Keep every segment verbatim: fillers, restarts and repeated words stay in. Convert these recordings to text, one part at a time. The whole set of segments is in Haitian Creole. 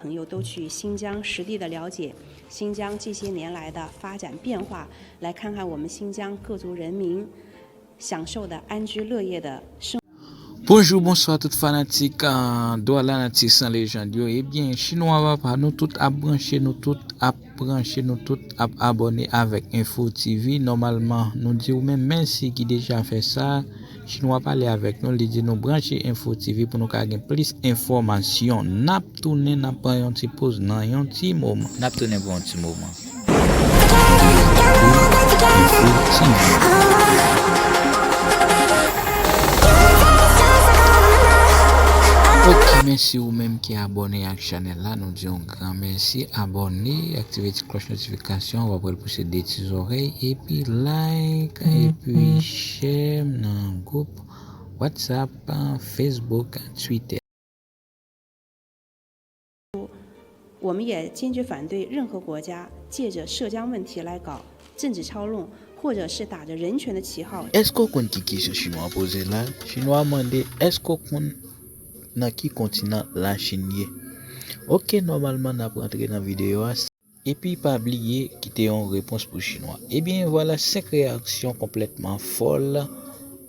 朋友都去新疆实地的了解新疆这些年来的发展变化，来看看我们新疆各族人民享受的安居乐业的生 Bonjou, bonswa tout fanatik ah, Dwa Lanati San Lejand yo. Ebyen, Chinwa papa, nou tout ap branche, nou tout ap branche, nou tout ap abòne avèk Info T V. Nòmalman, nou di ou menm mèsi ki deja fè sa. Chinwa pale avèk nou, li di nou branche Info T V pou nou ka gen plis enfòmasyon. N ap tounen, n ap pran yon ti poz nan yon ti moman. N ap tounen pou yon ti moman. Info T V. Ok, mèsi ou menm ki abòne ak chanèl la. Nou di yon gran mèsi. Abòne, aktive ti klòch notifikasyon, w ap wè l pouse de ti zòrèy, epi like, epi share nan gwoup WhatsApp, Facebook, Twitter. 我们也坚决反对任何国家借着涉疆问题来搞政治操弄，或者是打着人权的旗号。 Èske w konn ki kesyon Chinwa poze la? Chinwa mande, èske w konn nan ki kontinan Lachin ye? Ok, nòmalman n ap rantre nan videyo a. Epi pa bliye kite yon repons pou Chinwa. Ebyen, vwala senk reyaksyon konplètman fòl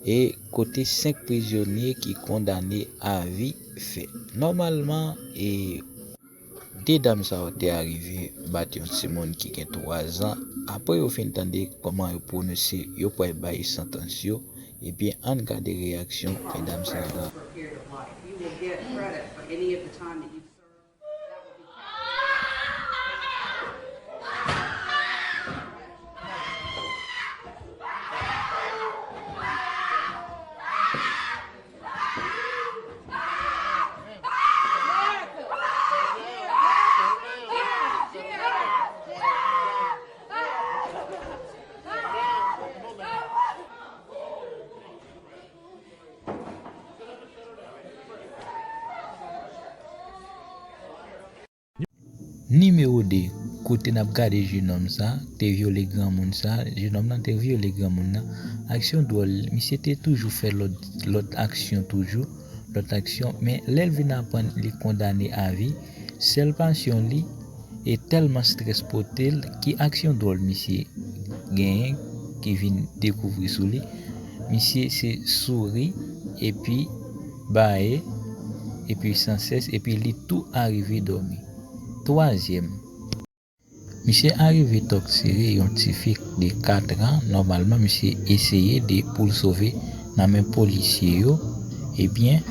e kote senk prizonye ki kondane a vi fè. Nòmalman, e de dam sa yo te arive bat yon timoun ki gen twa zan. Apre yo fin tande kòman yo pwononse yo pral bay santans yo, ebyen, ann gade reyaksyon medam sa yo. Nimewo de, kote n ap gade jenòm sa te vyole granmoun sa, jenòm nan te vyole granmoun nan. Aksyon dwòl, misye te toujou fè lòt, lòt aksyon toujou, lòt aksyon, men lè l vin aprann li kondane a vi, sèl pasyon li, e tèlman strès pote l, ki aksyon dwòl misye genyen ki vin dekouvri sou li. Misye se souri, epi baye, epi sansès, epi li tou arive dòmi. Twazyèm, misye arive tòktire yon tifi de kat an. Nòmalman, misye eseye de pou l sove nan men polisye yo. Ebyen,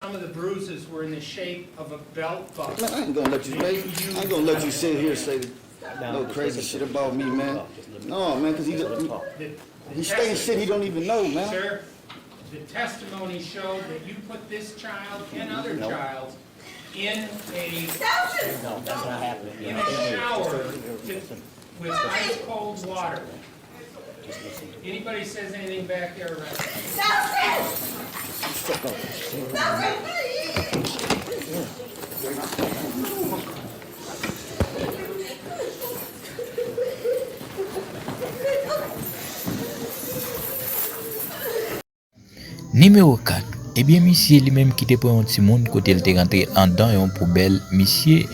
Some of the bruises were in the shape of a belt buckle. Man, I ain't gonna let you, man. I ain't gonna let you sit here and say no crazy shit about me, man. No, man, because he, he, he's saying shit he don't even know, man. Sir, the testimony showed that you put this child and other child in a, in a shower to, with ice cold water. Anybody says anything back there, arrest them. Nimewo kat, ebyen, misye li menm ki te pran yon timoun kote l te rantre anndan yon poubèl, misye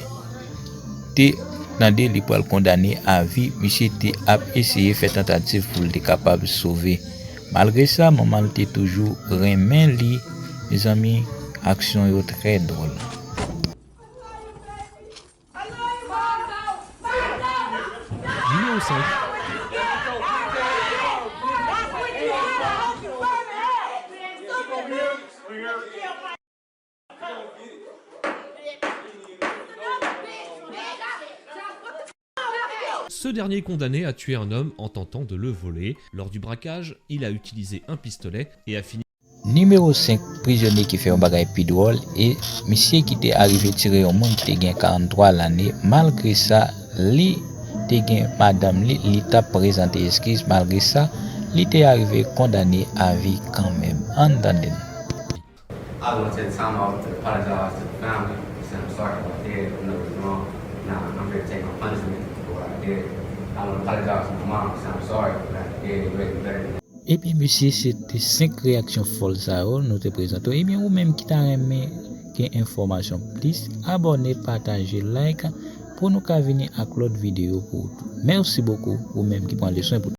te tande li pral kondane a vi, misye te ap eseye fè tantativ pou l te kapab sove. Malgre sa, manman l te toujou renmen li. Mezanmi, aksyon yo trè dwòl. Nimewo senk. Ce dernier condamné a tué un homme en tentant de le voler. Lors du braquage, il a utilisé un pistolet et a fini Nimewo senk, prizonye ki fè yon bagay pi dwòl, e misye ki te arive tire yon moun ki te gen karannntwa lane, malgre sa, li te gen madanm li, li t ap prezante eskiz, malgre sa, li te arive kondane a vi kanmenm. Ann tande l. I want to take time out to apologize to the family and say I'm sorry for what I did. I know it was wrong. Now I'm here to take my punishment for what I did. I want to apologize to my mom and say I'm sorry for what I did. You raised me better than that. Ebyen, mesye, se te senk reyaksyon fòl sa yo nou te prezante w. Ebyen, ou menm ki ta renmen gen enfòmasyon plis, abòne, pataje, like, pou nou ka vini ak lòt videyo pou ou tou. Mèsi bokou, ou menm ki pran le swen pou